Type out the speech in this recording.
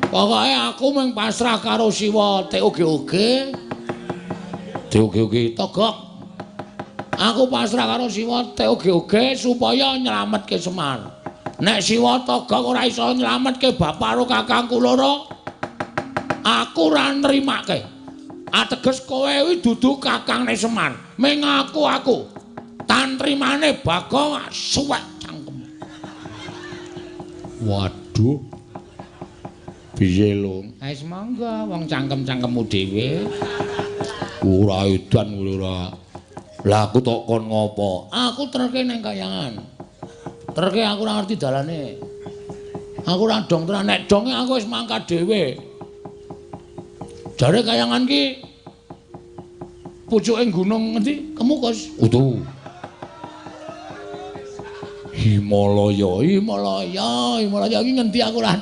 Pokoke aku mung pasrah karo Siwa TOGOG. TOGOG Togok. Aku pasrah karo Siwa TOGOG supaya nyelametke Semar. Nek Siwa Togok ora iso nyelametke bapak karo kakangku loro, aku ora nrimake. Ateges kowe kuwi dudu kakangne Semar. Ming aku. Tantrimane Bagong suwek cangkem. Waduh. Piye lho? Wis monggo wong cangkem-cangkemmu dhewe. Ora edan kuwi ora. Lah aku tok kon ngopo? Aku terke nang kayangan. Terke aku ora ngerti dalane. Aku ora dong tenan, nek donge aku wis mangkat dhewe. Jare kayangan ki pucuke gunung ngendi? Kemukus. Utuh. Himalaya, Himalaya, Himalaya iki ngendi aku ora